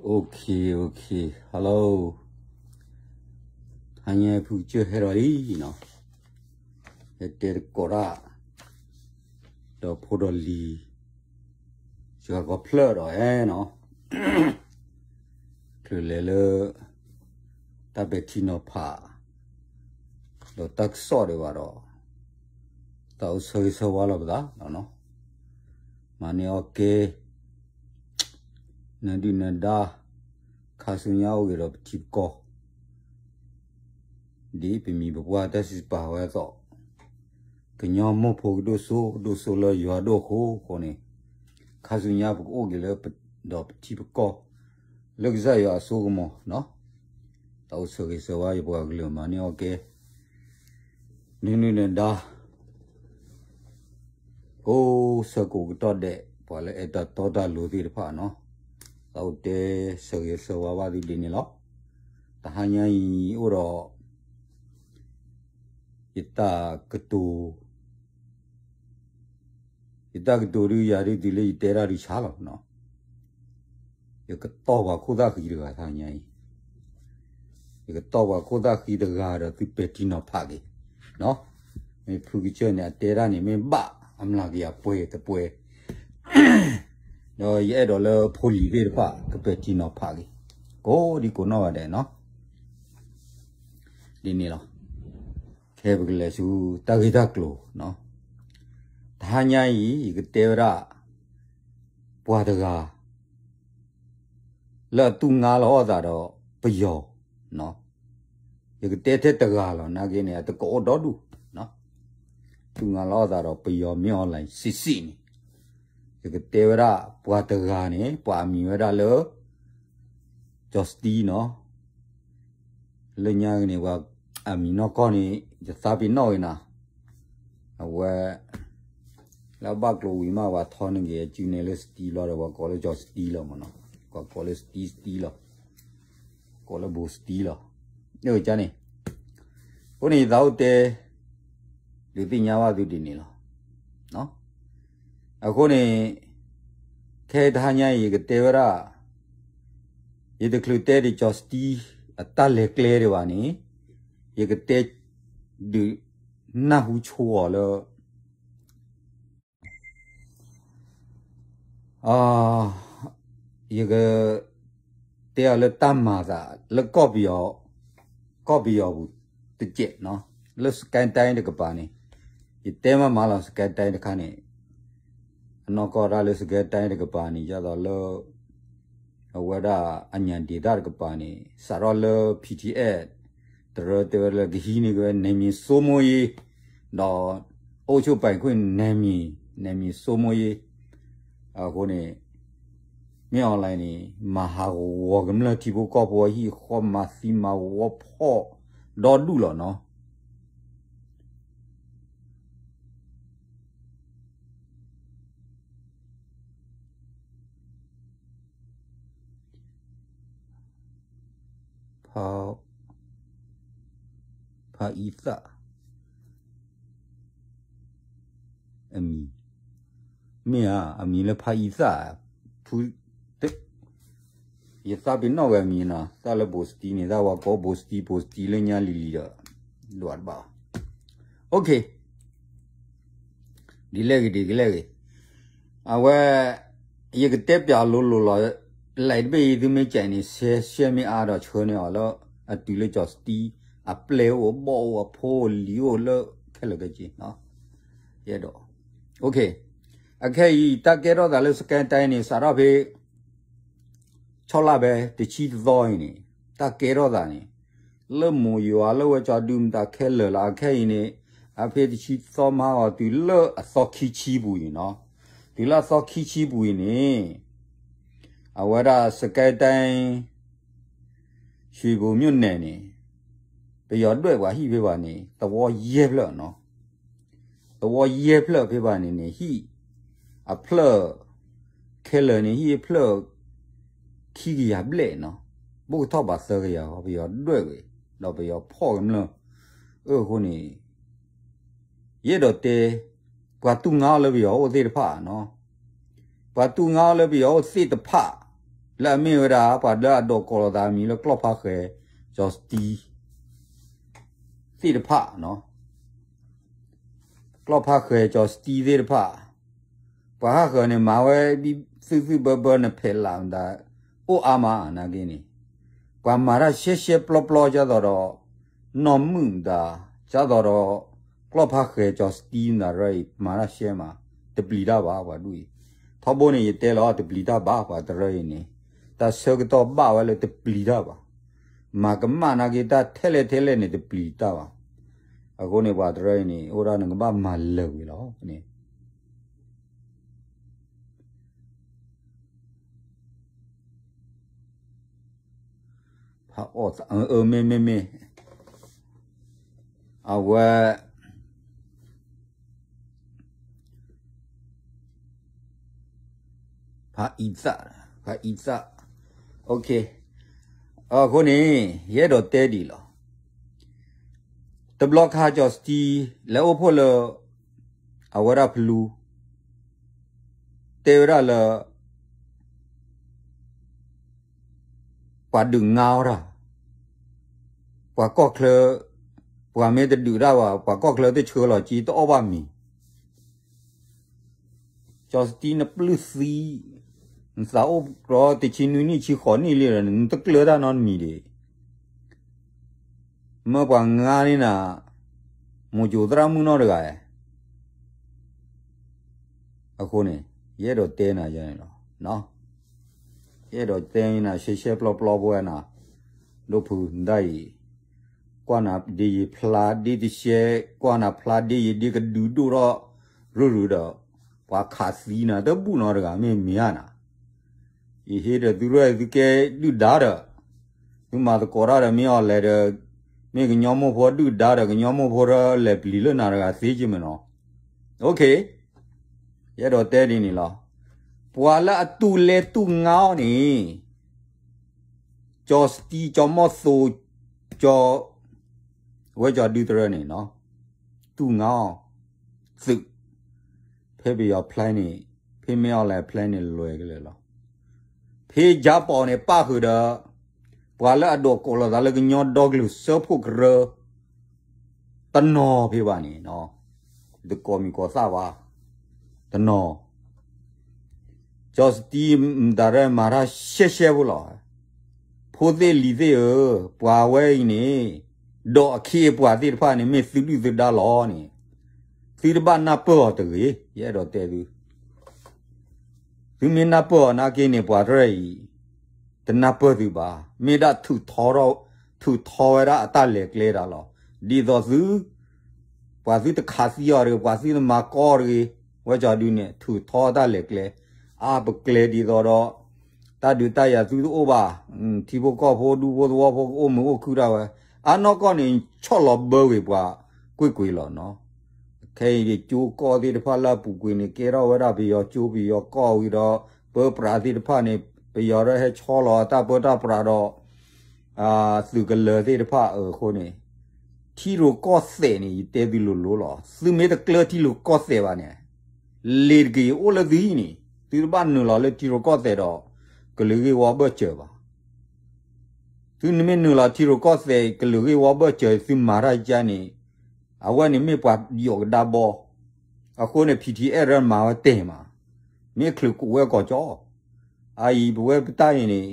OK, OK, hello. ဟါညါဖုကစၢၢ်ဟဲဒီးလံနီၤ, ဟဲတဲတကိးတၢ်, ဒီးဖိဒီးလံၤ, စှၤကီးဖျၢၣ်ဒီးဟဲနီၤ, ချုးလဲၤလၢ တၢ်ပဲာ်ထံနီၤဖး ဒီးတၢ်ကစီၣ်ဒံးဘၣ်ဒီး သးအိၣ်ဆၢဂ့ၤဆၢဝါလီၤပသးနီၤ, မၤန့ၢ်အီၣ်ကဲ နဒုၣ်နဒါ, ခါဆူညါအိၣ်ဂ့ၤဒီးပထံပကီၢ်, ဒ်ပမံၤပပှၢ်တၢ်စံးပာ်ဝဲအသိး, ကညီမိၢ်ဖိကဒိၣ်စိဒိၣ်စိလၢယွၤဒိၣ်အဃိန့ၣ်, ခါဆူညါပကအိၣ်က့ၤလၢပဒီးပထံပကီၢ်, လၢကစၢ်ယွၤအစိကမီၤနီၤ, သးအိၣ်ဆၢဂ့ၤဆၢဝါ ယပှၤကလုာ်မၤန့ၢ်အီၣ်ကဲ နဒုၣ်နဒါ ကိးဆၢကိးကတီၢ်ဒဲး ပှၤလၢအဲၣ်တၢ်တီတၢ်လိၤသ့ၣ်တဖၣ်နီၤ, သးအိၣ်တဲဆၢဂ့ၤဆၢဝါဘၣ်သုဒ်န့ၣ်လီၤ. တဟါညါအံၤအိၣ်ဒီး ယတၢ်ကတိၤ, ယတၢ်ကတိၤဒုးယၤဒုးတုၤလၢယတဲတၢ်ဒုးဆါလီၤနီၤ, ယကတီၢ်ပှၤခိၣ်သၣ်ဃံတဂၤတဟါညါအံၤ, ယကတီၢ်ပှၤခိၣ်သၣ်ဃံတဂၤဒီးသုပဲာ်ထံနီၤဖးက့ၤနီၤ, မ့ၢ်ဖုကစၢၢ်န့ၣ် အတဲတၢ်န့ၣ် မ့ၢ်ဘၣ်အမျးကယၤပှဲၤတပှဲၤ ဒီးယအဲၣ်ဒိးလၢဖိလံၤသ့ၣ်တဖၣ် ကပဲာ်ထံနီၤဖးက့ၤ ကိးဒံကိးနီၢ်ဂၤဒဲးနီၤ, ဒ်န့ၣ်လီၤ. ခဲပကလဲၤဆူတၢ်ဂ့ၢ်တၢ်ကျိၤနီၤ, တဟါညါအံၤ ယကတဲဝဲဒၣ် ပှၤတဂၤ လၢအတူၢ်ငါလီၤအီၣ်သးဒီးပယီၤနီၤ, ယကတဲထဲတဂၤလီၤ နာ်က့န့ၣ် အတကအိၣ်ဒီဒူၣ်နီၤ, တူၢ်ငါလီၤအီၣ်သးဒီးပယီၤမ့ၢ် online စံးစံးန့ၣ်, ယကတဲဝဲဒၣ်ပှၤတဂၤန့ၣ် ပှၤအမံၤဝဲဒၣ်လၢ ကၠီၤစတံနီၤ, လၢညါက့န့ၣ် ပှၤအမံၤနီၢ်ကီၢ်န့ၣ် ယသးပ့ၤနီၣ်ဂ့ၤနၤ, အဝဲ လၢအဘၣ်ကျိၤဝံၤမး ပှၤထီန့ၢ်က့ၤအစုန့ၣ်လၢစတံလီၤဒီး ပှၤကိးလၢကၠီၤစတံလီၤမ့ၢ်နီၤ, ပှၤကိးလၢစတံစတံလီၤ, ကိးလၢဘိးစတံလီၤ, န့ၣ်ကန့ၣ်, အဃိန့ၣ် ယသးအိၣ်တဲ ဒုးသ့ၣ်ညါဘၣ်သုဒ်န့ၣ်လီၤ. အဃိန့ၣ် ခဲတဟါညါအံၤ ယကတဲဝဲဒၣ် ယတချုးတဲဒံးကၠီၤစတံ အတၢ်လဲၤကျဲဒံးဘၣ်န့ၣ် ယကတဲဒုးနၢ်ဟူဆိအီၤလၢ ယကတဲအီၤလၢတၢ်မၤသးလၢကီၢ်ပယီၤ, ကီၢ်ပယီၤပူၤတကဲးနီၤ, လၢ စကဲတၢ် တကပၤန့ၣ်, ယတဲမးမးလီၤ စကဲတၢ် တခါန့ၣ်, အနီၢ်ကီၢ်ဒၣ်လၢ စကဲတၢ် တကပၤန့ၣ် ဒ်သိးလၢ အဝဲဒၣ်အညၣ်ဒ့ၣ်တၢ်တကပၤန့ၣ် စးထီၣ်လၢ ဖံထံအဲၣ် တရၢတဲဝဲလၢကဟံးန့ၢ်က့ၤဝဲ နယ်မြေစိုးမိုးရေး ဒီး အုပ်ချုပ်ပိုင်ခွင့်နယ်မြေ, နယ်မြေစိုးမိုးရေး, အဃိန့ၣ် မ့ၢ် online န့ၣ် မၤဟးဂီၤကမျၢၢ်ထံဖိကီၢ်ဖိအဟံၣ်အဃီ မၤသံမၤဝီဖီၣ်ဒီဒူၣ်လီၤနီၤ. ဖး, ဖးအံသၣ် အမံၤ, မ့ၢ်ဧါ, အမံၤလၢဖးအံသၣ်, ဖု, ယသးပ့ၤနီၣ်ဝဲအမံၤနီၤ, သၣ်လၢဘိးစတံန့ၣ် သၣ်ဝဲကိးဘိးစတံ ဘိးစတံလၢညါလံၤလံၤဒီး ဒွးတဘၣ်ဘၣ်. OK, ဒ်လဲၣ်ဂ့ၤ ဒ်လဲၣ်ဂ့ၤ, အဝဲ ယကတဲပျးလိၤလိၤလီၤ, လဲၤတဘ့ၣ်အံၤ သုမ့ၢ်ကဲးန့ၣ် ရှဲရှဲမ့ၢ်အါဒီးဆှၢန့ၢ်အီၤလၢ အတုၤလၢကၠီၤစတံ အပျဲၢ်အိၣ် အဘီၣ်အိၣ် အဖိအိၣ် လံၤအိၣ်လၢခဲလၢာ်ခဲဆ့, ယအဲၣ်ဒိး, OK, အခဲအံၤ တၢ်ကဲထီၣ်သးလၢ စကဲတၢ် န့ၣ် စးထီၣ်ဖဲ ဆီလါဘဲ တဆံတသီအံၤန့ၣ် တၢ်ကဲထီၣ်သးန့ၣ် လၢမိၢ်ယွၤလၢဝဲကၠီဒုမတၤခဲလၢာ်လၢအခဲအံၤန့ၣ် အဖဲတဆံသီမးအီၤတုၤလၢအသီခံဆံပူၤအံၤနီၤ, တုၤလၢအသီခံဆံပူၤအံၤန့ၣ် အဝဲဒၣ် စကဲတၢ် ရွှေဘိုမြို့နယ် န့ၣ် ပယီၤဒွဲၣ်ပှၤဟံၣ်ဖဲဘၣ်န့ၣ် သဝီယဲၢ်ဖျၢၣ်နီၤ. သဝီယဲၢ်ဖျၢၣ်ဖဲဘၣ်န့ၣ်န့ၣ် ဟံၣ်အဖျၢၣ် ခဲလၢာ်န့ၣ် ဟံၣ်အဖျၢၣ် ခံကယၤဘျဲၣ်နီၤ. ဘိၣ်ကထီၣ်ဘးသၢကယၤ ပယီၤဒွဲၣ်ဝဲ ဒီးပယီၤဖီၣ်ကမျၢၢ် အဃိန့ၣ် ယအဲၣ်ဒိးတဲ ပှၤတူၢ်ငါအီၤလၢပယီၤအိၣ်သ့ၣ်တဖၣ်နီၤ, ပှၤတူၢ်ငါအီၤလၢပယီၤအိၣ်သ့ၣ်တဖၣ် လၢအမ့ၢ်ဝဲဒၣ် ပှၤလၢအဒိးကိးလိာ်သးအမံၤလၢကျီၢ်ဖးဃဲၤ ကၠီၤစတံ သ့ၣ်တဖၣ်, ကျီၢ်ဖးဃဲၤကၠီၤစတံသ့ၣ်တဖၣ်, ပှၤဟးဃၢၤန့ၣ် မၤဝဲသုသုဘၢဘၢ နဖဲးလးမတၤ အိၣ်အါမးနာ်က့န့ၣ်, ပှၤမၤတၢ်ရှဲရှဲပျီပျီဒ်သိးဒီး နီၢ်မုၣ်မတၤ ဒ်သိးဒီး ကျီၢ်ဖးဃဲၤကၠီၤစတံမတၤရၢအံၤ မၤတၢ်ရှဲမး, တပျံၤတၢ်ဘၣ်ပှၤဒ်အံၤ, ထီဘိန့ၣ် ယတဲလီၤ တပျံၤတၢ်ဘၣ် ပှၤတရၢအံၤန့ၣ်, တၢ်ဆၢကတီၢ်ဘၣ်ဝဲလၢတပျံၤတၢ်ဘၣ်, မၤကမၣ်နာ်က့ တၢ်ထဲလဲၣ်ထဲလဲၣ်န့ၣ် တပျံၤတၢ်ဘၣ်, အဃိန့ၣ် ပှၤတရၢအံၤန့ၣ် အိၣ်ဒၣ်နကဘၣ်မၤလၢာ်ဝံၤလီၤ န့ၣ် ဖးအီၣ်သး မ့မ့မ့ၢ် အဝဲ ဖးအံသၣ် ဖးအံသၣ် အဃိန့ၣ် ယအဲၣ်ဒိးတဲဒ်အံၤလီၤ. တဘျီခါကၠီၤစတံ လဲၤအိၣ်ဖှိၣ်လၢ အဝဲဒၣ်ဖလူ တဲဝဲဒၣ်လၢ ပှၤဒုးငါအီၣ်တၢ်, ပှၤကီၢ်ချၢ ပှၤမ့ၢ်တဒုးတၢ်ဘၣ် ပှၤကီၢ်ချၢတဆှၢလီၤက့ တအီၣ်ဘၣ်မံၤ, ကၠီၤစတံ နပျုၢ်သံ, နသးအိၣ်ဒီးတဆံနွံနံၣ်ဆံဃိးနံၣ်လံဒီး နတကျၢၤတၢ်နီတမံၤဒံး, မၢပှၤငါန့ၢ်နၤ, မိၢ်ကၠိသရၣ်မုၣ်နီတဂၤဧါ အဃိန့ၣ် ယအဲၣ်ဒိးတဲနၤယဲန့ၣ်လီၤ. ယအဲၣ်ဒိးတဲနၤရှဲရှဲပျီပျီဖိနၤ, ဒိၣ်ဖုဒၣ်အံၤ, ကွၢ်နၤဒ်ယံၤဖျါဒ်တရှဲ, ကွၢ်နၤဖျါဒ်ယံၤဒ်ကဒုးဒိၣ်ထီၣ် ရုၢ်ရုၢ်ဒီး, ပှၤခးသံနၤတဘူၣ်နီတဂၤမ့ၢ်မ့ၢ်ဧါနၤ ယဟ့ၣ်ဒီးသုရဲၣ်သုကဲဒုၣ်ဒါဒီး, သုမၤသကိးတၢ်ဒီးမ့ၢ်အီၤလဲၣ်ဒီး, မ့ၢ်ကညီမိၢ်ဖိဒုၣ်ဒါဒီး ကညီမိၢ်ဖိဒီးလဲၤပျံၤလၢနၤတဂၤသ့က့မ့ၢ်နီၤ. ယအဲၣ်ဒိးတဲဒ်န့ၣ်လီၤ. ပှၤလၢအတူၢ်လဲၤတူၢ်ငါအီၤန့ၣ် ကၠီၤစတံ ကၠီၤမီၢ်သိ ကၠီၤ ဝဲကၠီၤဒုတရၢန့ၣ်, တူၢ်ငါအီၤ, သုး, ဖဲပယီၤ plan န့ၣ်, ဖဲမ့ၢ်အီၤလဲၣ် plan န့ၣ်လွဲကလဲာ်လီၤ. ဖဲယါပီၤန့ၣ် ပၣ်ဃုာ်ဒီး, ပှၤလၢအဒိးကိးလိာ်သးလၢကညီဒီကလုာ်စၢဖှိၣ်ကရၢ တနီၤဖဲဘၣ်န့ၣ်, တကိးမံၤကိးသၣ်ဘၣ်, တနီၤ ကၠီၤစတံ မတၤရဲၣ်မၤတၢ်ရှဲရှဲဖိလီၤ. ဖိသ့ၣ်လံၤသ့ၣ်ဧၢ, ပှၤဝဲအံၤန့ၣ်, ဒီးအခ့အပှၤသ့ၣ်တဖၣ်န့ၣ် မ့ၢ်သုဒုၣ်သုဒါလီၤန့ၣ်, သုတဘၣ်နၢ်ပၢၢ်အီၤတဂ့ၤ, ယအဲၣ်ဒိးတဲသု သုမ့ၢ်နၢ်ပၢၢ်အီၤနာ်က့န့ၣ် ပှၤတရၢအံၤ တနၢ်ပၢၢ်သုဘၣ်, မ့ၢ်ဒၣ်ထုးထီ ထုးထီဝဲဒၣ်အတၢ်လဲၤကျဲတၢ်လီၤ. ဒ်သိးသု ပှၤသုတခးသံအီၤတဂ့ၤ, ပှၤသုတမၤကီတဂ့ၤ, ဝဲကၠီၤဒုန့ၣ် ထုးထီတၢ်လဲၤကျဲ, အါပကျဲဒ်သိးဒီး တၢ်ဒုးတၢ်ယၤသုတအိၣ်ဘၣ်, ထံဖိကီၢ်ဖိဒူဖိသဝီဖိကအိၣ်မုာ်အိၣ်ခုၣ်ဒၣ်ဝဲ, အါနီၢ်ကီၢ်န့ၣ် ဆီၣ်လီၤဘၢဝံၤပှၤကွ့ၢ်ကွ့ၢ်လီၤနီၤ. ခဲအံၤကၠိကီၢ်သ့ၣ်တဖၣ်လၢအပူၤကွံာ်န့ၣ် ကဲထီၣ်ဝဲဒၣ်ပယီၤကၠိပယီၤကီၢ်ဝံၤဒီး ပၢပြးသ့ၣ်တဖၣ်န့ၣ် ပယီၤဒီးဟဲဆီလီၤအတၢ်ပၢတၢ်ပြးဒီး သုးကလၢၤသ့ၣ်တဖၣ်အဃိန့ၣ်, ထံရူၢ်ကီၢ်သဲးန့ၣ် ယတဲသုလိၤလိၤလီၤ. သုမ့ၢ်တကျၢၤထံရူၢ်ကီၢ်သဲးဘၣ်န့ၣ်, လ့ၤတက့ၤအိၣ်လၢသုဟံၣ်န့ၣ် သုတဘၣ်နုာ်လီၤလၢထံရူၢ်ကီၢ်သဲးဒီး ကလုာ်ဂ့ၢ်ဝီဘၢၣ်စၢၤဘၣ်. သုမ့ၢ်နုာ်လီၤထံရူၢ်ကီၢ်သဲး ကလုာ်ဂ့ၢ်ဝီဘၢၣ်စၢၤ သုမၤတၢ်ယါန့ၣ်, အဝဲန့ၣ်မ့ၢ်ပှၤယိးကဒါဘီ, အဃိန့ၣ် ဖံထံအဲၣ်ရၢမၤဝဲတဲာ်မး, မ့ၢ်ချုးကိးဝဲကီၢ်ကၠီ, အအံၤပဝဲပတၢ်အံၤန့ၣ်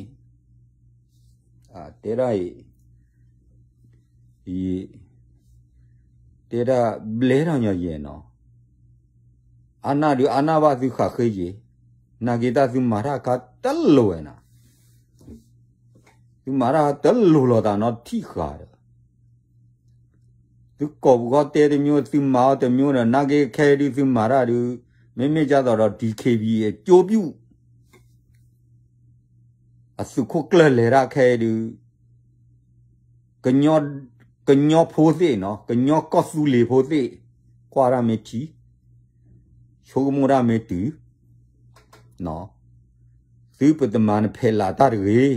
တဲဒၣ်အံၤ, တဲဒၣ်ဘျဲထီၣ်ညီယဲၢ်နီၤ, အါနၢ်ဒုးအါနၢ်ဘၣ်သုဃာ်ဃ့ယံၤ, နာ်က့တၢ်သုမၤတၢ်ခါတလိၤဝဲနၤ, သုမၤတၢ်တလိၤလီၤသးနီထံၣ်ဃာ်ဒီး သုကိးပူၤဃီတဲတမျိုး သုမၤအီၤတမျိုးဒီး နာ်က့ခဲအံၤဒုးသုမၤတၢ်ဒုး မ့မ့ၢ်ဒ်သိးဒီး DKBA အကျိုးပြု အသုးခိၣ်ကျၢၢ်လဲၤတၢ်ခဲအံၤဒုး ကညီဖိသ့ၣ်နီၤ ကညီကီၢ်သူလ့ၤဖိသ့ၣ် ကွၢ်တၢ်မ့ၢ်ထံ ဆိကမိၣ်တၢ်မ့ၢ်တုၤ သုပတမၤနဖဲးလးတၢ်တဂ့ၤ.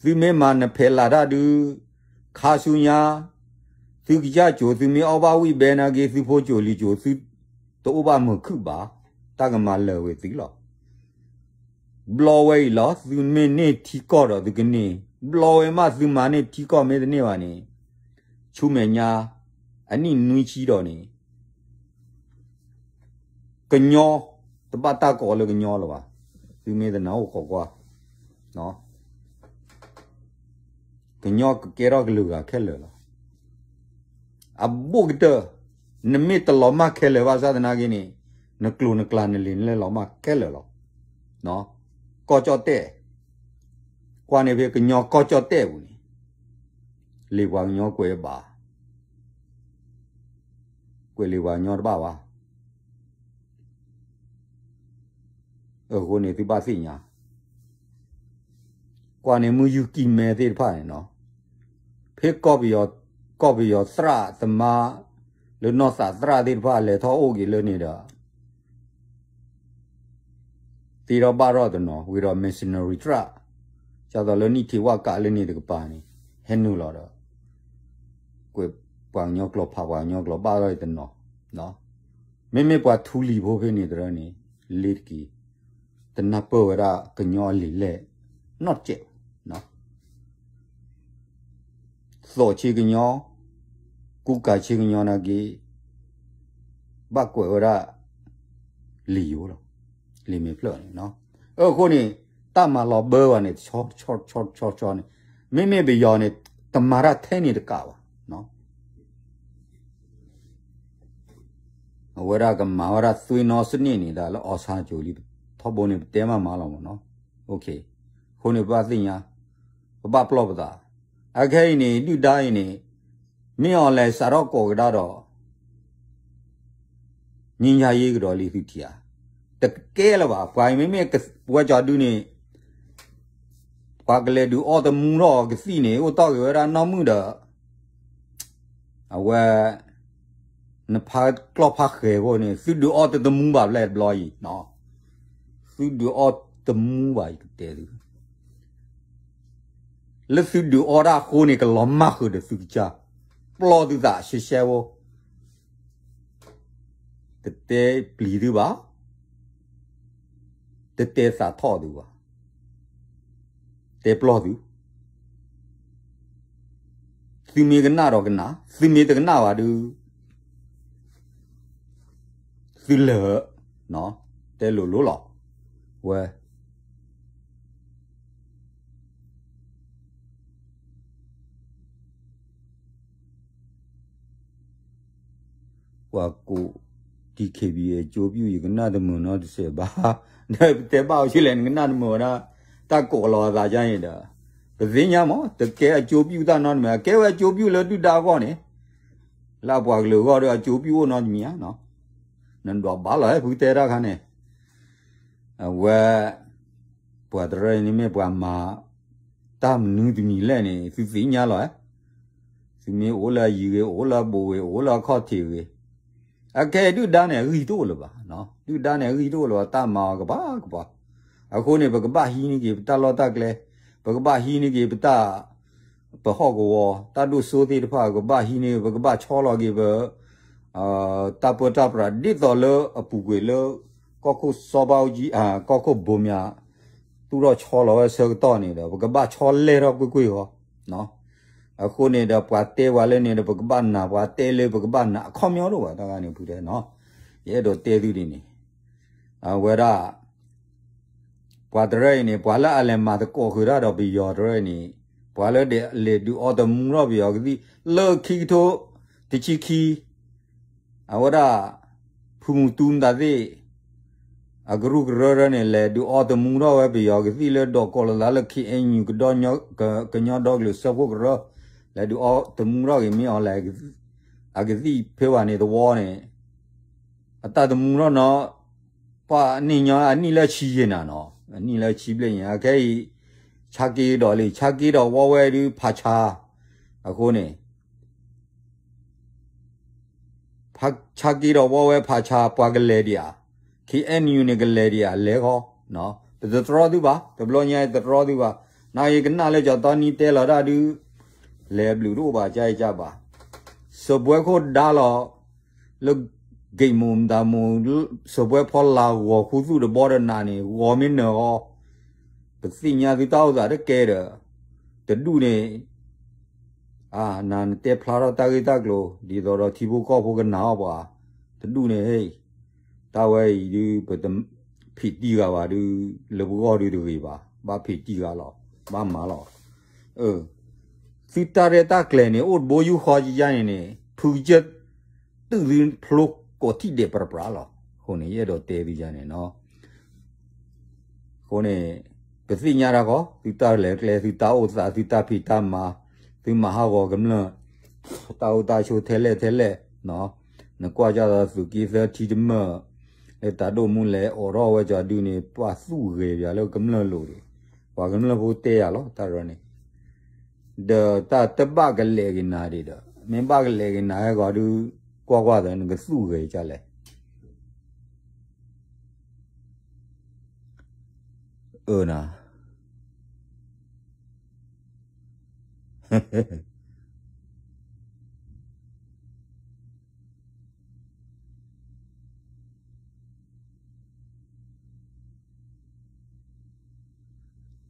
သုမ့ၢ်မၤနဖဲးလးတၢ်ဒုး ခါဆူညါ သုကစၢ်ကၠိၤ သုမ့ၢ်အီၣ်ဘၣ်ဝံၣ်ဘဲနာ်က့ သုဖိကၠိၤလံၤကၠိၤ သုတအိၣ်ဘၣ်မုာ်ခုၣ်ဘၣ်. တၢ်ကမၤလၢာ်ဝဲသုလီၤ. ဘျီဝဲအံၤလီၤ သုမ့ၢ်န့ၢ်ထံကီၢ်ဒီးသုကန့ၢ်, ဘျီဝဲမးသုမၤန့ၢ်ထံကီၢ်မ့ၢ်တန့ၢ်ဘၣ်န့ၣ်, ဆူမဲာ်ညါ အနံၣ်နွံဆံဒီးန့ၣ် ကညီ တဘၣ်တၢ်ကိးလၢကညီလၢၤဘၣ်, သုမ့ၢ်တနာ်အိၣ်ခိးကွၢ်, ကညီကကဲထီၣ်ကလုာ်ဂၤခဲလၢာ်လီၤ. အဘူးကတၢၢ်, နမ့ၢ်တလီၤမၢ်ခဲလၢာ်ဘၣ်ဆၣ်သနာ်က့န့ၣ်, နကျိၤနကျဲနလံာ်နလဲၢ်လီၤမၢ်ခဲလၢာ်လီၤ. ကီၢ်ကၠီၣ်တဲၣ်, ကွၢ်န့ၣ်ဖဲကညီကီၢ်ကၠီၣ်တဲၣ်ပူၤန့ၣ်, လံာ်ပှၤကညီကွဲးဘၣ်, ကွဲးလံာ်ပှၤကညီတဘၣ်ဘၣ်. အဃိန့ၣ်သုဘၣ်သ့ၣ်ညါ, ကွၢ်န့ၣ်မုၢ်ယူၢ်ကံၢ်မဲသ့ၣ်တဖၣ်န့ၣ်နီၤ, ဖဲကီၢ်ပယီၤသရၣ်သမါ လၢနီၢ်သးသရၣ်သ့ၣ်တဖၣ်လဲၤထီၣ်အိၣ်က့ၤလၢန့ၣ်ဒီး သ့ထီၣ်ဘၣ်ထီၣ်တနီၤ ဝံၤဒီး missionary သရၣ်, ဒ်သိးလၢနံၣ်ထံးဝၣ်ကးလၢန့ၣ်တကပၤန့ၣ် ဟဲနုာ်လီၤဒီး ကွဲးပှၤကညီကျိာ်ဖးပှၤကညီကျိာ်ဘၣ်ထီၣ်တနီၤ, မ့မ့ၢ်ပှၤထူလံၤဖိဖဲန့ၣ်တရၢန့ၣ် လ့ၤတက့ၤ, တနၢ်ပၢၢ်ဝဲဒၣ်ကညီအလံာ်လဲၢ် နီတစဲးဘၣ်. သိးဆ့ကညီ, ကူကၤဆ့ကညီနာ်က့, ဘၣ်ကွဲးဝဲဒၣ် လံာ်ယိၤလီၤ, လံာ်မဲာ်ဖျၢၣ်န့ၣ်. အဃိန့ၣ် တၢ်မၤလီၤဘၢဝဲန့ၣ် တဆီဆီဆီဆီန့ၣ်, မ့မ့ၢ်ပယီၤန့ၣ် တမၤတၢ်ထဲန့ၣ်တကးဘၣ်. အဝဲဒၣ်ကမၤဝဲဒၣ်သွ့ၣ်နီသန့ၣ်န့ၣ် ဒ်လၢအီစၣ်ကၠိလံ ထီဘိန့ၣ် ပတဲမးမးလီၤမ့ၢ်နီၤ. အဃိန့ၣ် ပဘၣ်သ့ၣ်ညါ, ပဘၣ်ပလီၢ်ပသး. အခဲအံၤန့ၣ် ဒုၣ်ဒါအံၤန့ၣ် မ့ၢ်အီၤလဲၤစးထီၣ်ကိးကဒါဒီး ငြိမ်းချမ်းရေးကဒီးလံသုထံၣ်ဧါ, တကဲလၢၤဘၣ်. ပှၤအံၤမ့မ့ၢ်ဝဲကၠီဒုန့ၣ် ပှၤကလဲၤဒုးအီၣ်တမူထီၣ်ကသံၣ်န့ၣ် အိၣ်တီၢ်က့ၤဝဲဒၣ်နီၢ်မုၣ်ဒီး အဝဲ နဖးကျီၢ်ဖးဃဲၤအဃိန့ၣ် သုဒုးအီၣ်တတမူဘၣ်ဖဲတဘျီအံၤ, သုဒုးအီၣ်တမူဘၣ်အံၤကတဲသု, လၢသုဒုးအီၣ်တၢ်အဃိန့ၣ် ကလီၤမၢ်ဃုာ်ဒီးသုကစၢ်, ပလီၢ်သုသးရှဲရှဲဖိ, တတဲပျံၤသုဘၣ်, တတဲသးထီၣ်သုဘၣ်, တဲပလီၢ်သု, သုမ့ၢ်ကနၣ်ဒီးကနၣ်, သုမ့ၢ်တကနၣ်ဘၣ်ဒုး သုလၢာ်, တဲလိၤလိၤလီၤ, ဝဲ ပှၤကိး DKBA အကျိုးပြု ယကနၣ်တမုာ်နီတစဲးဘၣ်, ဒီးပတဲဘၣ်အီၤဆံလဲၣ် နကနၣ်တမုာ်ဝဲဒၣ်, တၢ်ကိးလီၤအသးဒ်န့ၣ်ဒီး, ပသ့ၣ်ညါမး တကဲအကျိုးပြုတၢ်နီတမံၤ, အကဲဝဲအကျိုးပြုလၢဒုၣ်ဒါအဂီၢ်န့ၣ်, လၢအပှၤကလုာ်အဂီၢ်ဒီးအကျိုးပြုအိၣ်နီတမံၤဧါ, နဒွးဘၣ်လီၤ ဖုတဲတၢ်ခါန့ၣ်, အဝဲ ပှၤတရၢအံၤန့ၣ်မ့ၢ်ပှၤမၤ တၢ်မနုၤတမံၤလဲၣ်န့ၣ် သုသ့ၣ်ညါလီၤ, သုမ့ၢ်အိၣ်လၢအယံၤဂ့ၤ အိၣ်လၢအဘူးဂ့ၤ အိၣ်လၢအခီၣ်ထံးဂ့ၤ, အခဲအံၤဒုၣ်ဒါန့ၣ် အဂံၢ်တအိၣ်လၢၤဘၣ်, ဒုၣ်ဒါန့ၣ် အဂံၢ်တအိၣ်လၢၤဘၣ် တၢ်မၤအီၤကပၤကပၤ, အဃိန့ၣ် ပကဘၣ်ဟံးန့ၢ်က့ၤပတၢ်လီၢ်တၢ်ကျဲ, ပကဘၣ်ဟံးန့ၢ်က့ၤပတၢ် ပဟီၣ်ကဝီၤ တၢ်ဒိၣ်စိသ့ၣ်တဖၣ် ပကဘၣ်ဟံးန့ၢ် ပကဘၣ်ဆီလီၤက့ၤပ တၢ်ပၢတၢ်ပြး ဒ်သိးလၢအပူၤကွံာ်လၢ ကီၢ်ခိၣ်စီၤဘးအူကၠံ ကီၢ်ခိၣ်ဘိမၠး သူၣ်ထီၣ်ဆီလီၤဝဲဆၢကတီၢ်န့ၣ်ဒီး ပကဘၣ်ဆီလဲၢ်ထီၣ်ကွ့ၢ်ကွ့ၢ်အီၤ, အဃိန့ၣ်ဒီး ပှၤတဲပှၤလၢန့ၣ်ဒီး ပကဘၣ်နာ် ပှၤတဲလၢပကဘၣ်နာ် အခီပညီတအိၣ်ဘၣ် တၢ်ဂၤန့ၣ်ဖုတဲနီၤ, ယအဲၣ်ဒိးတဲသုဒ်န့ၣ်, အဝဲဒၣ် ပှၤတရၢအံၤန့ၣ် ပှၤလၢအလဲၤမၤသကိးဃုာ်တၢ်ဒီးပယီၤတရၢအံၤန့ၣ်, ပှၤလၢဒဲးလဲၤဒုးအီတမူထီၣ်ပယီၤကသံၣ် လၢခံကထိတဆံခံ, အဝဲဒၣ် ဖုမူတူမတၤသ့ၣ် အကရူၢ်ကရၢတရၢန့ၣ် လဲၤဒုးအီတမူထီၣ်ဝဲပယီၤကသံၣ်လၢဒီးကိးလီၤသးလၢ ခ့ၣ်အဲၣ်ယူၣ် ကညီဒီကလုာ်စၢဖှိၣ်ကရၢ, လဲၤဒုးအီတမူထီၣ်က့ၤမ့ၢ်အီၤလဲၣ်, အကသံၣ်ဖဲဘၣ်န့ၣ်တဝီန့ၣ် အတၢ်တမူထီၣ်နီၤ, ပှၤန့ၣ်ညီအနံၣ်လၢဆံယံာ်နၤနီၤ, အနံၣ်လၢဆံဘျဲၣ်ညါ အခဲအံၤ ဆါက့ဒီးလံ ဆါက့ဒီးဝီဝဲဒုးဖးဆါ, အဃိန့ၣ် ဆါက့ဒီးဝီဝဲဖးဆါ ပှၤကလဲၤဒံးဧါ, ခ့ၣ်အဲၣ်ယူၣ်န့ၣ်ကလဲၤဒံးဧါ လဲၤဃီ, ပတတြီသုဘၣ်, တဘျီညါတတြီသုဘၣ်, နာ်ဂ့ၤကနၣ်လၢကၠီၤတီနံတဲလီၤတၢ်ဒုး လဲၤဘျုးတအိၣ်ဘၣ် ကၢ်အံၤကၢ်ဘၣ်, စၢၤပှဲၤခိၣ်ဒါလီၤ လၢ ဂ့ၢ်မိၢ်မတၤမိၢ် စၢၤပှဲၤဖီလာ်ဂီၤခူသူၣ်တဘီဒီးနးန့ၣ် ဂီၤမ့ၢ်နၢၤဃီ ပသ့ၣ်ညါသုတၢ်အိၣ်သးတကဲဒီး, တဒူၣ်န့ၣ် အါ နၤနတဲဖျါထီၣ်တၢ်ဂ့ၢ်တၢ်ကျိၤ ဒ်သိးဒီးထံဖိကီၢ်ဖိကနာ်အီၤပှၤ, တဒူၣ်န့ၣ် ဟ့ၣ်, တၢ်ဝဲအံၤဒုး ပတဖံးတံၢ်ဂၤဘၣ်ဒုး လၢပဂီၢ်ဒုးတဂ့ၤဘၣ်, ဘၣ်ဖံးတံၢ်ဂၤလီၤ, ဘၣ်မၤလီၤ. သုတၢ်ရဲၣ်တၢ်ကျဲၤန့ၣ် အိၣ်တဘိယူၢ်ဃီယယါန့ၣ်န့ၣ် ဖုကစၢၢ် တုာ်သုဖျိကိးထံၣ်ဒဲးပြးပြးလီၤ. အဃိန့ၣ် ယအဲၣ်ဒိးတဲသုယါန့ၣ်နီၤ အဃိန့ၣ် ပသ့ၣ်ညါတၢ်ဃီ သုတၢ်လဲၤကျဲ သုတၢ်အိၣ်သး သုတၢ်ဖံးတၢ်မၤ, သုမၤဟးဂီၤကမျၢၢ် တၢ်အိၣ်တၢ်ဆိးထဲလဲၣ်ထဲလဲၣ်, နကွၢ်ကဒီးသုးက့သၢထံတမၢၢ် လၢတၢ်ဒိၣ်မူလဲၤအိးထီၣ်ဝဲကီဒုန့ၣ် ပှၤသူၣ်ဂဲၤပၠးလၢကမျၢၢ်လိၤဒီး ပှၤကမျၢၢ်ဖိတဲယၤလီၤ တၢ်ရၢန့ၣ် ဒီးတၢ်တဘၣ်ကလဲာ်က့ၤနၤဒံးဒီး မ့ၢ်ဘၣ်ကလဲာ်က့ၤနၤဟဲဂီၤဒုး ကွၢ်ကွၢ်သၢ နကသူၣ်ဂဲၤကလဲၣ် အၢနၤ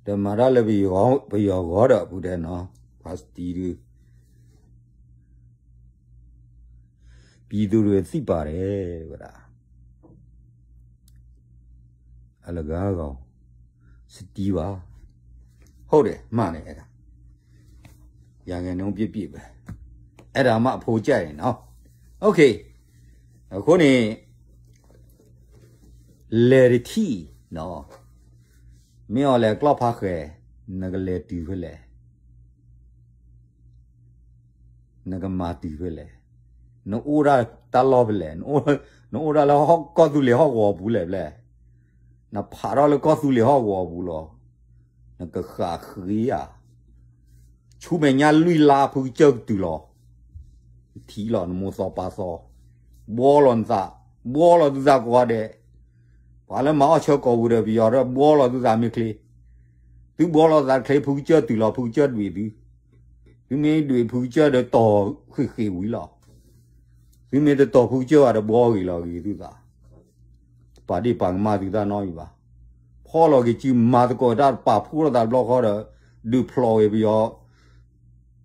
ဒီးမၤတၢ်လၢပယီၤဂီၢ်ဒီး ဖုတဲနီၤ ပှၤစတံဒု ပြည်သူတွေသိပါတယ် ဝဲဒၣ် အလဂါဂီၢ် စတံဘၣ် ဟုတ်တယ် မှန်တယ် အဲ့ဒါ ရာခိုင်နှုန်းပြည့်ပြည့်ပဲ အဲ့ဒါမှအဖိကြိုက်တယ်နော် OK အဃိန့ၣ် လဲၤတထံၣ် မ့ၢ်အီၤလဲၤကျီၢ်ဖးဃဲၤ နကလဲၤတုၤဖဲလဲၣ် နကမၤတုၤဖဲလဲၣ် နအိၣ်ဒၣ်တၢ်လီၢ်ဖဲလဲၣ် နအိၣ်ဒၣ်လၢကီၢ်သူလ့ၤဟီၣ်ကဝီၤပူၤလဲၣ်ဖဲလဲၣ် နဖးထီၣ်လၢကီၢ်သူလ့ၤဟီၣ်ကဝီၤပူၤလီၤ နကဃးဃ့ဧါ ဆူမဲာ်ညါလွံၢ်လါဖုကစၢၢ်ကတုၤလီၤ ထံၣ်လီၤနမိၢ်သီပၢ်သီ ဘှီလီၤနသး ဘှီလီၤသုသးကိးဂၤဒဲး ပှၤလၢမၤအီၣ်ဆၢကိာ်ပူၤဒီးပယီၤဒီးဘှီလီၤသုသးမ့ၢ်ချ့ သုဘှီလီၤသးချ့ဖုကစၢၢ်တုၤလီၤဖုကစၢၢ်ဒွံးသု သုမ့ၢ်ဒွံးဖုကစၢၢ်ဒီးတီၤဃ့ၣ်ဃ့ၣ်ဝံၤလီၤ သုမ့ၢ်တတီၤဖုကစၢၢ်ဘၣ်ဒီးဘှီဂ့ၤလီၤဂ့ၤသုသး တပာ်ဒ့ၣ်ပာ်ကမၣ်သုတၢ်နီတမံၤဘၣ် ဖီၣ်လီၤက့ၤစုမၤသကိးတၢ်တပာ်ဖှိၣ်လိာ်သးတဘျီဃီဒီး ဒုးဖျိးဝဲပယီၤ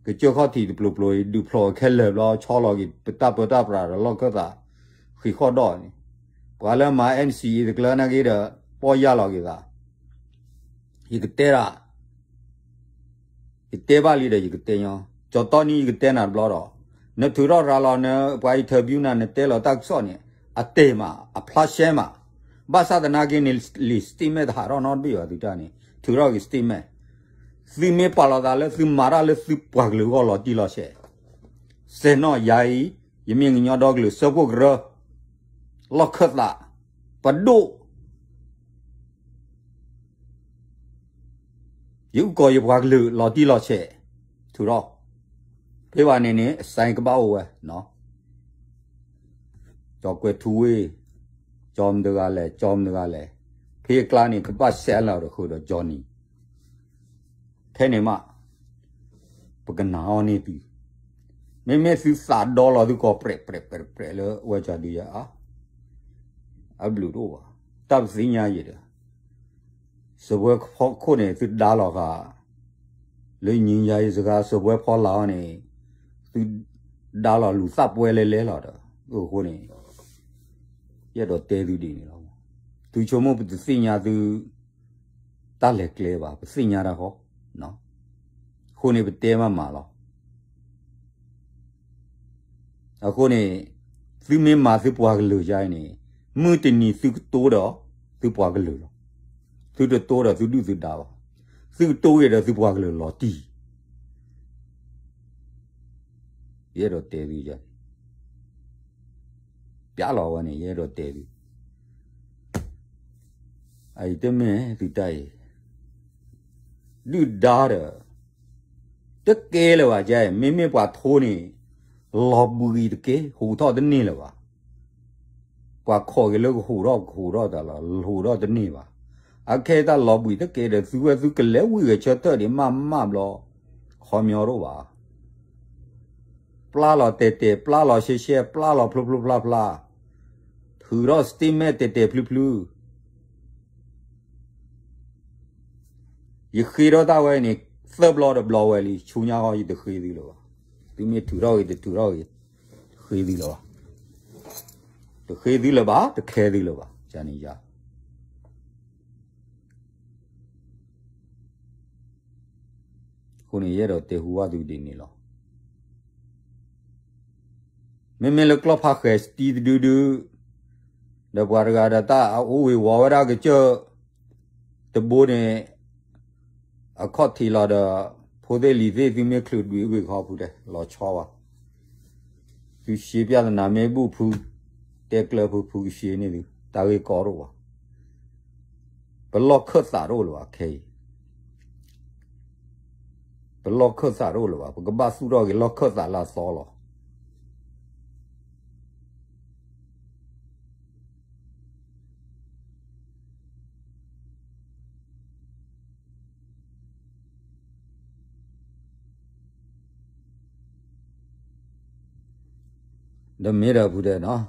ကစၢၢ်ခီၣ်ထံးတပျိၤပျိၤအံၤ ဒုးဖျိးဝဲခဲလၢာ်ဘျီ ဆီလီၤက့ၤပတၢ်ပၢတၢ်ပြးဒီးလီၢ်ခၢၣ်သး ဃ့ၢ်ဃီၣ်ဒီးန့ၣ် ပှၤလၢမၤ NCA တကျၢၤနာ်က့ဒီး ပီၢ်ယၢ်လီၤက့ၤသး ယကတဲဒၣ် ယတဲဘၣ်လံဒီးယကတဲညီ ကၠီတီနံၤယကတဲနၤတဘျီဒီး နထုးထီၣ်ရၤလီၤနပှၤ interview နၤ နတဲလီၤတၢ်ကစီၣ်န့ၣ် အတဲာ်မး အဖျါရှဲမး ဘၣ်ဆၣ်သနာ်က့န့ၣ် လံာ် statement တဟးထီၣ်နီတဘ့ၣ်ဘၣ်သုတၢ်န့ၣ် ထုးထီၣ်က့ၤ statement သုမ့ၢ်ပာ်လီၤသးလၢသုမၤတၢ်လၢသုပှၤကလုာ်အဂီၢ်လီၤတံၢ်လီၤဆဲး စဲးနီၣ်ယၤအံၤ ယမ့ၢ်ကညီဒီကလုာ်စၢဖှိၣ်ကရၢ လီၢ်ခၢၣ်သး ပဒိၣ် ယအုၣ်ကီၤယပှၤကလုာ်လီၤတံၢ်လီၤဆဲး ထုးထီၣ် ဖဲဘၣ်န့ၣ်န့ၣ် အစဲကဘၣ်အိၣ်ဝဲ ကၠီၤကွဲၤထူဝ့ၢ် ကၠီၤမတဂၤလဲၣ် ကၠီၤမတဂၤလဲၣ် ဖဲအကျါန့ၣ် ကဘၣ်စဲလီၤဒီးဃုာ်ဒီး Johnny ထဲန့ၣ်မး ပကနာ်အီၤန့ၢ်သု မ့မ့ၢ်သုသးဒီလီၤသုကိးပြဲးပြဲးပြဲးပြဲးလၢဝဲကၠီၤဒုယၤအါ အဘျုးတအိၣ်ဘၣ် တၢ်ပသ့ၣ်ညါယံၤဒီး စပွဲဖီခိၣ်န့ၣ် သုဒါလီၤဃာ် လၢညံယၤအံၤစဂၤ စပွဲဖီလာ်အီၤန့ၣ် သုဒါလီၤလူၤသၣ်ပှဲလဲလဲလီၤဒီး အဃိန့ၣ် ယအဲၣ်ဒိးတဲသုဒ်န့ၣ်လီၤ. သုဆိကမိၣ်ပတသ့ၣ်ညါသု တၢ်လဲၤကျဲဘၣ် ပသ့ၣ်ညါတၢ်ဃီ အဃိန့ၣ်ပတဲမးမးလီၤ. အဃိန့ၣ် သုမ့ၢ်မၤသုပှၤကလုာ်ယါအံၤန့ၣ် မုၢ်တနံၤသုကတိၤဒီးသုပှၤကလုာ်လီၤ. သုတတိၤဒီးသုဒုၣ်သုဒါဘၣ်. သုကတိၤက့ၤဒီးသုပှၤကလုာ်လီၤတံၢ် ယအဲၣ်ဒိးတဲသုယါ ပျဲလီၤဝဲန့ၣ် ယအဲၣ်ဒိးတဲသု အအံၤတမ့ၢ်သုတၢ်အံၤ ဒုၣ်ဒါဒီး တကဲလၢၤဘၣ် ကဲ မ့မ့ၢ်ပှၤထိန့ၣ် လီၤဘှံးတကဲ ဟူးထီၣ်တန့ၢ်လၢၤဘၣ်. ပှၤခိးက့ၤလၢကဟူးထီၣ်ကဟူးထီၣ်တၢ်လီၤ ဟူးထီၣ်တန့ၢ်ဘၣ်. အခဲအံၤတၢ်လီၤဘှံးတကဲဒီး သုဝဲသုကလဲၤဝံၤဂဲၤဆၢထၢၣ်ဒံးမးမးဘျီ ခီမညီတအိၣ်ဘၣ်. ပျၢ်လီၤတဲာ်တဲာ် ပျၢ်လီၤရှဲရှဲ ပျၢ်လီၤဖျိဖျိဖျါဖျါ ထုးထီၣ် statement တဲာ်တဲာ်ဖျုဖျု ယဃ့ထီၣ်တၢ်ဝဲန့ၣ် သၢဘျီတဘျီဝဲလံ, ဆူညါဃီယတဃ့သုလၢၤဘၣ်. သုမ့ၢ်ထုးထီၣ်ဂ့ၤ တထုးထီၣ်ဂ့ၤ, တဃ့သုလၢၤဘၣ်. တဃ့သုလၢၤဘၣ်, တခဲသုလၢၤဘၣ်, ယန့ၣ်ယၤ အဃိန့ၣ် ယအဲၣ်ဒိးတဲဟူဘၣ်သုဒ်န့ၣ်လီၤ. မ့မ့ၢ်လၢကျီၢ်ဖးဃဲၤစတံတဒုဒု, ဒီးပှၤတဂၤဒီးတၢ်အအိၣ်ဝ့ၤဝီၤဝဲဒၣ်ကစၢၢ်တဘိန့ၣ် အခီၣ်ထံးလီၤဒီး ဖိသ့ၣ်လံၤသ့ၣ် သုမ့ၢ်ချုးဒွံးဝ့ၤခီဖုတဲ လီၤဆီဘၣ်. သုရှဲပျၢ်သနာ်မ့ၢ်ဘူၣ်ဖု, တဲကျၢၤဖုဖုကရှဲန့ၢ်သု, တၢ်ဂ့ၢ်ကီတအိၣ်ဘၣ်. ပလီၢ်ခၢၣ်သးတအိၣ်လၢၤဘၣ်ခဲအံၤ ပလီၢ်ခၢၣ်သးတအိၣ်လၢၤဘၣ်, ပကဘၣ်သူၣ်ထီၣ်က့ၤလီၢ်ခၢၣ်သးလၢအသီလီၤ. ဒီးမ့ၢ်ဒီးဖုတဲနီၤ,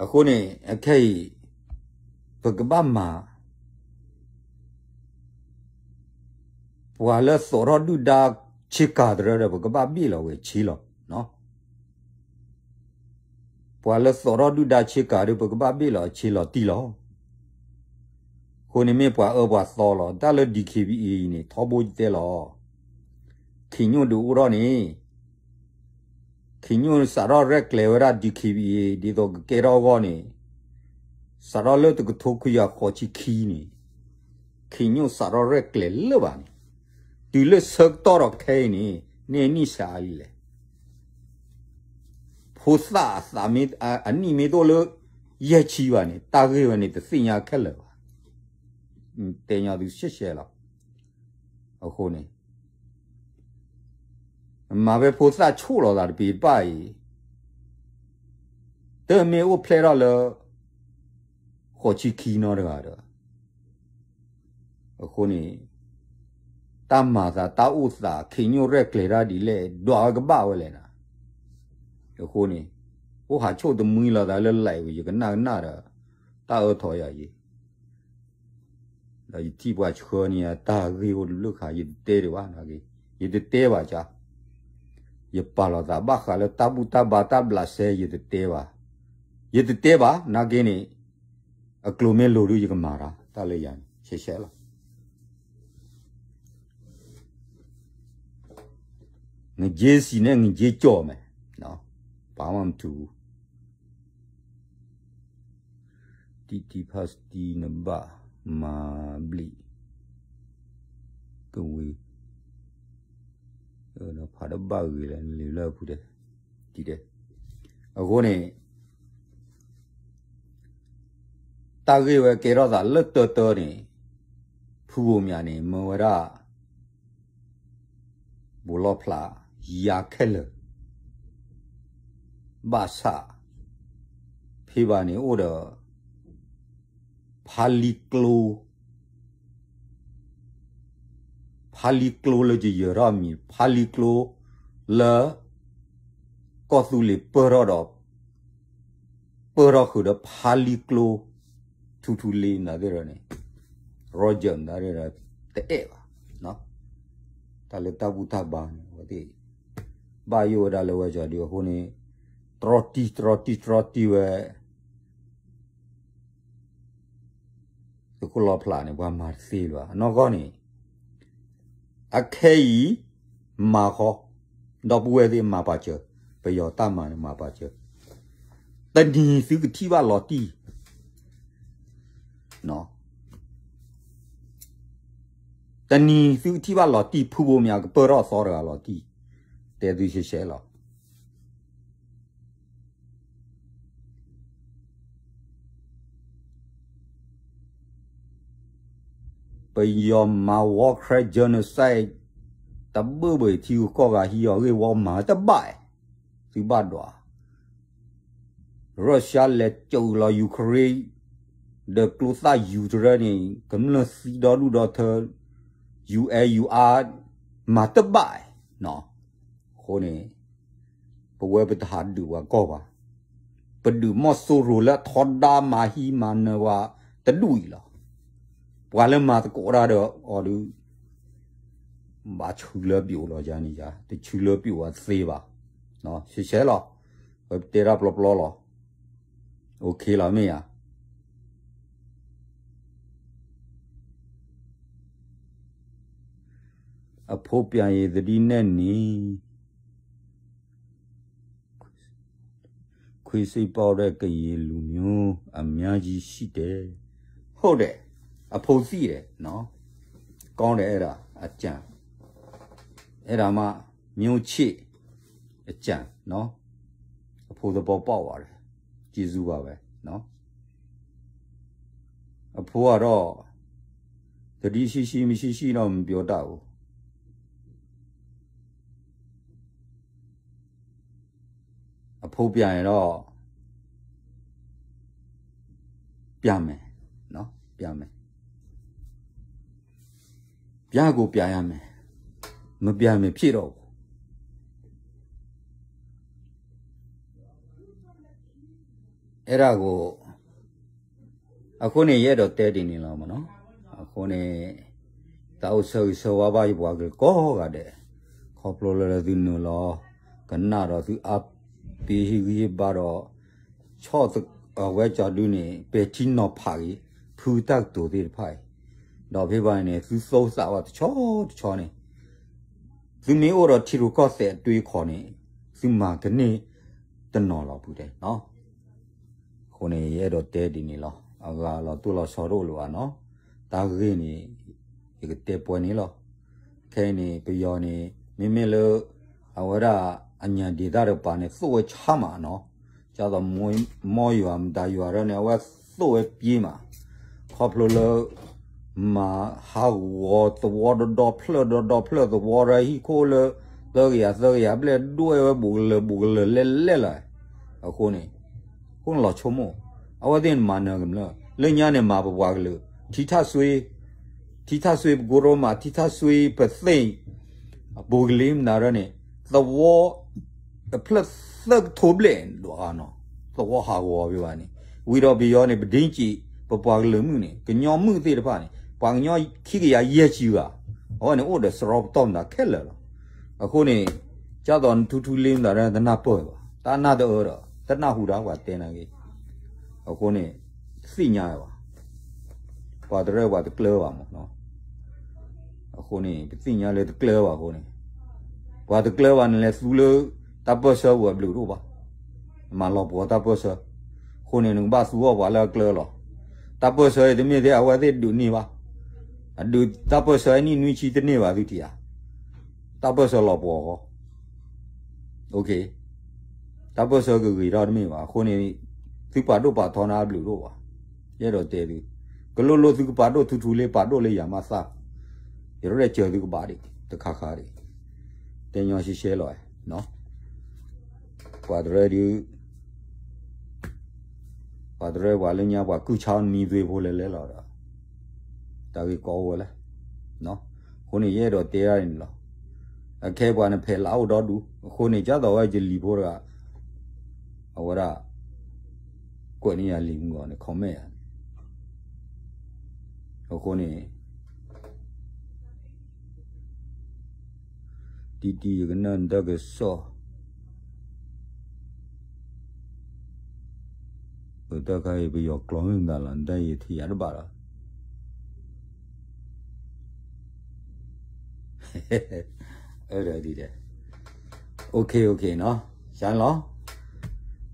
အဃိန့ၣ် အခဲအံၤ ပကဘၣ်မၤ ပှၤလၢသိးထီၣ်ဒုၣ်ဒါဆ့ကၤတရၢဒီး ပကဘၣ်ဘ့ၣ်လီၤဝဲဆ့လီၤ. ပှၤလၢသိးထီၣ်ဒုၣ်ဒါဆ့ကၤဒီး ပကဘၣ်ဘ့ၣ်လီၤဆ့လီၤတံၢ်လီၤ. အဃိန့ၣ်မ့ၢ်ပှၤအၢပှၤသီလီၤ. တၢ်လၢ DKBA အံၤန့ၣ် ထီဘိယတဲလီၤ. ခ့ၣ်ညိၣ်ဒုးအိၣ်ထီၣ်န့ၣ် ခ့ၣ်ညိၣ်စးထီၣ်ရဲၣ်ကျဲၤဝဲဒၣ် DKBA ဒ်သိးကကဲထီၣ်အဂီၢ်န့ၣ်, စးထီၣ်လၢတကထိခွံကယၤဃိးဆံခံန့ၣ်, ခ့ၣ်ညိၣ်စးထီၣ်ရဲၣ်ကျဲၤလၢၤဘၣ်န့ၣ်, တုၤလၢဆၢကတီၢ်ဒီးခဲအံၤန့ၣ် န့ၢ်နံၣ်ဆံးအါလံလဲၣ်. ဖိသၣ်အသးမ့ၢ်, အနံၣ်မ့ၢ်တအိၣ်လၢယဲၢ်ဆံဘၣ်န့ၣ် တၢ်ဂ့ၢ်ဝဲန့ၣ် တသ့ၣ်ညါခဲလၢာ်ဘၣ်. တဲညီသုရှဲရှဲလီၤ. အဃိန့ၣ် မၤဖဲဖိသၣ်ဆိၣ်လီၤသးတပံၤတပၣ်အံၤ, တမ့ၢ်အိၣ်ဖျဲၣ်ထီၣ်လၢ ဃိးဆံခံနီတဂၤဒီး, အဃိန့ၣ် တၢ်မၤသးတၢ်အိၣ်သး ခ့ၣ်ညိၣ်ရဲၣ်ကျဲၤတၢ်ဒ်လဲၣ် ဒွးဝဲကဘၣ်ဝဲလဲၣ်နၤ. အဃိန့ၣ် အိၣ်ဟးဆိၣ်တမှံလီၤသးလၢ live ယကနၣ်ကနၣ်ဒီး တၢ်အၢထီၣ်ယၤယံၤ ဒီးယထံၣ်ပှၤဆှၢန့ၢ်ယၤ တၢ်ဂ့ၢ်အိၣ်တဘျုးခါ ယတတဲဒံးဘၣ်နာ်က့, ယတတဲဘၣ်ကါ, ယပာ်လီၤသးဘၣ်ဃးလၢတၢ်ဘူၣ်တၢ်ဘါတၢ်ဘျးစဲ ယတတဲဘၣ်, ယတတဲဘၣ်နာ်က့န့ၣ်, အကျိၤမ့ၢ်လိၤဒုးယကမၤတၢ် တၢ်လၢယၤန့ၣ် ရှဲရှဲလီၤ. ငက့စံးန့ၣ် ငက့ကၠီၣ်မဲာ်, ပာ်မၤမထူး တံတံဖါစတံနဘၣ်မၤဘျံး ကဝံၤ ဖးတဘၣ်ဂ့ၤလၢလံာ်လၢအပူၤဒဲး, ဒ်ဒဲး, အဃိန့ၣ် တၢ်ဂ့ၢ်ဝဲကဲထီၣ်သးလၢတၢတၢန့ၣ်, ဖုဘိၣ်မၠးန့ၣ် မၢဝဲဒၣ် ဘူးလီဖျးယၤခဲလၢာ်, ဘၣ်ဆၣ် ဖဲဘၣ်န့ၣ်အိၣ်ဒီး ဖါလံကျိ ဖါလံကျိလၢယယၢၤထီၣ်မံၤ ဖါလံကျိလၢ ကီၢ်သူလ့ၤပၢၢ်ထီၣ်ဒီး ပၢၢ်ထီၣ်ဃုာ်ဒီးဖါလံကျိ ထူထူလ့နၤသ့ၣ်ဒီးန့ၣ် Roger နၤသ့ၣ်ဒီး တအဲၣ်ဘၣ်. တၢ်လၢတၢ်ဘူၣ်တၢ်ဘါန့ၣ် အဝဲသ့ၣ် ဘၣ်ယိၣ်ဝဲဒၣ်လၢဝဲကီဒုအဃိန့ၣ် တြီတံၢ်တြီတံၢ်တြီတံၢ်ဝဲ သုးခိၣ်လီဖျးန့ၣ် ပှၤမၤတသ့လၢၤဘၣ်. အနီၢ်ကီၢ်န့ၣ် အခဲအံၤ မၤဃီ, ဒီပုၢ်ဝဲၢ်သ့ၣ်မၤပာ်စၢၤ, ပယီၤတၢ်မၤန့ၣ်မၤပာ်စၢၤ, တနံၤသုကထံၣ်ဘၣ်လီၤတံၢ်, တနံၤသုကထံၣ်ဘၣ်လီၤတံၢ် ဖုဘိမၠးကပၢၢ်ထီၣ်သီတဂၤလီၤတံၢ်, တဲသုရှဲရှဲလီၤ. ပယီၤမၤ war crime genocide တဘၣ်ဘၣ် ထံဂုၤကီၢ်ဂၤဟံးအီၤဂ့ၢ်ဝီမၤတဘၣ်, သုဘၣ်ဒွး Russia လဲၤကၠိလီၤ Ukraine ဒီးကျိသၣ်ယူၤတရၢန့ၣ် ကမျၢၢ်သံဒီဒူၣ်ဒီထၢ ယူၤအဲယူၤအါ မၤတဘၣ်, အဃိန့ၣ် ပဝဲပတဟးဒုးပှၤကီၢ်ဘၣ်, ပဒုးမီၢ်စိရိၤလၢထီဒါမၤဟံးမၤနၢၤပှၤတဒူၣ်အံၤလီၤ. ပှၤလၢမၤသကိးတၢ်ဒီးအီၤဒုး ဘၣ်ဆူလၢပျိာ်လီၤယၤန့ၣ်ယၤ, တဆူလၢပျိာ်အသ့ဘၣ်. ရှဲရှဲလီၤ, ဝဲပတဲတၢ်ပျီပျီလီၤ. အိၣ်ခ့လီၤမ့ၢ်ဧါ. အဖိပၠးယံၤသဒံးနဲၣ်န့ၣ် ခွံစိတ်ပေါက်တဲ့ကရင်လူမျိုး အများကြီးရှိတယ်. ဟုတ်တယ်, အဖိသံတယ်နော်, ကောင်းတယ်အဲ့ဒါ, အကြံ, အဲ့ဒါမှ မျိုးချစ်, အကြံနော်, အဖိသဘောပေါက်ပါတယ်, ကျေးဇူးပါပဲနော်. အဖိကတော့ သတိရှိရှိမရှိရှိတော့မပြောတတ်ဘူး. အဖိပြန်ရင်တော့ ပြန်မယ်နော်, ပြန်မယ်, ပြန်ကိုပြန်ရမယ်, မပြန်မဖြစ်တော့ဘူး. အဲ့ဒါကို အဃိန့ၣ် ယအဲၣ်ဒိးတဲဒ်န့ၣ်လီၤမ့ၢ်နီၤ. အဃိန့ၣ် သးအိၣ်ဆၢဂ့ၤဆၢဝါဘၣ်ယပှၤကလုာ်ကိးဂၤဒဲး, ခီဖျိလၢသုနုာ်လီၤ ကနၣ်ဒီးသုအါပ့ၤဟ့ၣ်ဂံၢ်ဟ့ၣ်ဘါဒီး ဆီၣ်သ, အဝဲကၠီဒုန့ၣ် ပဲာ်ထံနီၤဖးဂ့ၤ ဖုတၢ်ကတိၤသ့ၣ်တဖၣ်အံၤ, ဒီးဖဲဘၣ်န့ၣ် သုသူသးဝဲတဆီတဆီန့ၣ် သုမ့ၢ်အိၣ်ဒီးထံရူၢ်ကီၢ်သဲးအတွေးအခေါ်န့ၣ် သုမၤကန့ၢ်တနီၤလီၤဖုတဲ. အဃိန့ၣ် ယအဲၣ်ဒိးတဲဒ်န့ၣ်လီၤ. အဂၤလီၤတိၢ်လီၤဆီတအိၣ်လၢၤဘၣ်နီၤ. တၢ်ဂ့ၢ်န့ၣ် ယကတဲပှဲၤန့ၣ်လီၤ. ခဲအံၤန့ၣ် ပယီၤန့ၣ် မ့မ့ၢ်လၢ အဝဲဒၣ်အညၣ်ဒ့ၣ်တၢ်တကပၤန့ၣ် သိၣ်ဝဲဆါမးနီၤ. ဒ်သိး မီယွၤမတၤယွၤဒၣ်န့ၣ် အဝဲသိၣ်ဝဲပျ့ၤမး. ခီဖျိလၢ မၤဟးဂီၤသဝီဒီဒီဖျၢၣ်ဒီဒီဖျၢၣ်သဝီဒီးဟံၣ်ခိၣ်လၢ သၢကယၤသၢကယၤဘျဲၣ်ဒွဲၣ်ဝဲဘူးကလၢာ်ဘူးကလၢာ်လဲၣ်လဲၣ်လီၤ. အဃိန့ၣ် အဃိန့ၣ်လီၤဆိကမိၣ်, အဝဲသ့ၣ်န့ၣ်မၤနၢၤကမျၢၢ်, လၢညါန့ၣ်မၤပပှၤကလုာ်, ထံထၣ်စွ့, ထံထၣ်စွ့ပကိရိမး, ထံထၣ်စွ့ပသ့ၣ်, ဘူးကလံမနုၤဒၣ်န့ၣ်, သဝီ တဖျၢၣ်သၢကထိဘျဲၣ်ဒိၣ်အါနီၤ, သဝီဟးဂီၤဖဲဘၣ်န့ၣ်, ဝံၤဒီးပယီၤန့ၣ် ပဒ့ကံး ပပှၤကလုာ်မုၣ်န့ၣ် ကညီမုၣ်သ့ၣ်တဖၣ်န့ၣ် ပှၤကညီခံကယၤယဲၢ်ဆံဂၤ, အဝဲန့ၣ်အိၣ်ဒီးစရီပတီၢ်မတၤခဲလၢာ်လီၤ. အဃိန့ၣ် ဒ်သိးနထူထူလ့မတၤဒၣ် တနၢ်ပၢၢ်ဘၣ်, တၢ်နၢ်တအၢဒီး တနၢ်ဟူတၢ်ပှၤတဲနာ်က့. အဃိန့ၣ် သ့ၣ်ညါဘၣ်, ပှၤတရၢပှၤတကျၢၤဘၣ်မးနီၤ. အဃိန့ၣ် ပသ့ၣ်ညါလၢတကျၢၤဘၣ်အဃိန့ၣ်, ပှၤတကျၢၤဘၣ်န့ၣ်လဲၤသူလၢ တၢ်ပၢၢ်ဆၢပူၤအဘျုးတအိၣ်ဘၣ်, မၤလီၤပှီၤတၢ်ပၢၢ်ဆၢ, အဃိန့ၣ် နကဘၣ်သူအီၣ်ပှၤလၢအကျၢၤလီၤ. တၢ်ပၢၢ်ဆၢအံၤတမ့ၢ်ထဲအဝဲသ့ၣ်ဒုးန့ၢ်ဘၣ်, အဒုးတၢ်ပၢၢ်ဆၢအနံၣ်နွံဆံတန့ၢ်ဘၣ်သုထံၣ်ဧါ, တၢ်ပၢၢ်ဆၢလီၤပှီၤအဂီၢ် တၢ်ပၢၢ်ဆၢကဂ့ၤထီၣ်တမ့ၢ်ဘၣ်. အဃိန့ၣ် သုပာ်ဒိၣ်ပာ်ထီနၤအဘျုးတအိၣ်ဘၣ်. ယအဲၣ်ဒိးတဲသု, ကလိၣ်လိၣ်သုကပာ်ဒိၣ်ထူထူလ့ ပာ်ဒိၣ်လၢယၤမးသၣ်, ယရဲၣ်စၢၤသုကဘၣ်ဒံး တခါခါဒံး, တဲညီရှဲရှဲလီၤ. ပှၤတရၢဒုး ပှၤတရၢပှၤလၢညါပှၤကုၢ်ဆါနမံၤသွ့ဖိလဲၤလဲၤလီၤဒီး တၢ်ဂ့ၢ်ကီအိၣ်ဝဲလဲၣ်. အဃိန့ၣ် ယအဲၣ်ဒိးတဲဒၣ်န့ၣ်လီၤ. အခဲပှၤန့ၣ်ဖဲးလၢအိၣ်ဒီဒူၣ်, အဃိန့ၣ် ဒ်သိးဝဲယလံၤဖိတဂၤ အဝဲဒၣ် ကွဲးန့ၢ်ယၤလံၤမုၢ်ဂီၤန့ၣ် comment ယၤန့ၣ်, အဃိန့ၣ် တံတံ ယကနၣ်နတၢ်ကစီၣ်, ပတၢ်ခါအံၤ ပယီၤကျိာ်မ့ၢ်မတၤလီၤ နတၢ်ယထံၣ်ယၤတဘၣ်လီၤ. အၢ ဒ်ဒ် OK OK နီၤ, ယၤလီၤ.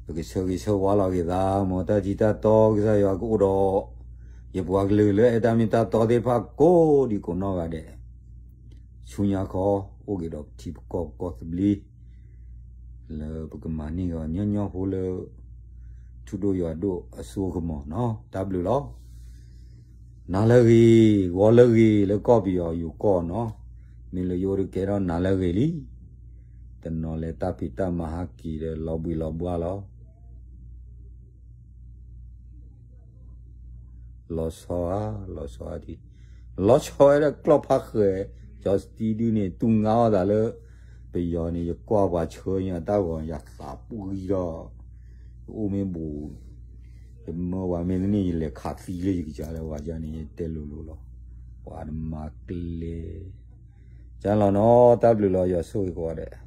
ပကဆၢဂ့ၤဆၢဝါလီၤက့ၤသး မ်တၢ်ထံတၢ်တီကစၢ်ယွၤကအိၣ်ဒီး ယပှၤကလုာ်လၢအဲၣ်တၢ်မ့ၢ်တၢ်တီသ့ၣ်တဖၣ်ကိးဒံကိးနီၢ်ဂၤဒဲး, ဆူညါခီ အိၣ်က့ၤဒီးပထံပကီၢ်ပကီၢ်သဘျ့ လၢပကမၤန့ၢ်ကညီညီဖိလၢ ထူဒိၣ်ယွၤဒိၣ်အစိအကမီၤနီၤ, တၢ်ဘျုးလီၤ. နၤလၢအဂ့ၤ, ဂီၤလၢအဂ့ၤ လၢကီၢ်ပယီၤယိၤကီၢ်နီၤ, မ့ၢ်လၢယအိၣ်တကဲထီၣ်နၤလၢအဂ့ၤလံ. တနီၤလဲၤတၢ်ဖံးတၢ်မၤဟးက့ၤဒီးလီၤဘှံးလီၤဘှါလီၤ. လီၤဆီဧါ, လီၤဆီဧါဒံး, လီၤဆီဝဲဒၣ်ကျီၢ်ဖးဃဲၤ, ကၠီစတံဒုန့ၣ် တူၢ်ငါအီၣ်သးလၢ ပယီၤန့ၣ် ယကွၢ်ပှၤဆှၢညါတၢ်ဂီၤ ယသးပှံဒီး အိၣ်မ့ၢ်ဘူး, ယမၢဝဲမ့ၢ်န့ၣ် ယလဲၤခးသံလၢယကစၢ်လၢပှၤယၤန့ၣ် ယတဲလိၤလိၤလီၤ. ပှၤတမၤကျဲ ကလီၤနီၤ တၢ်ဘျုးလီၤ ယွၤဆိၣ်ဂ့ၤကိးဂၤဒဲး.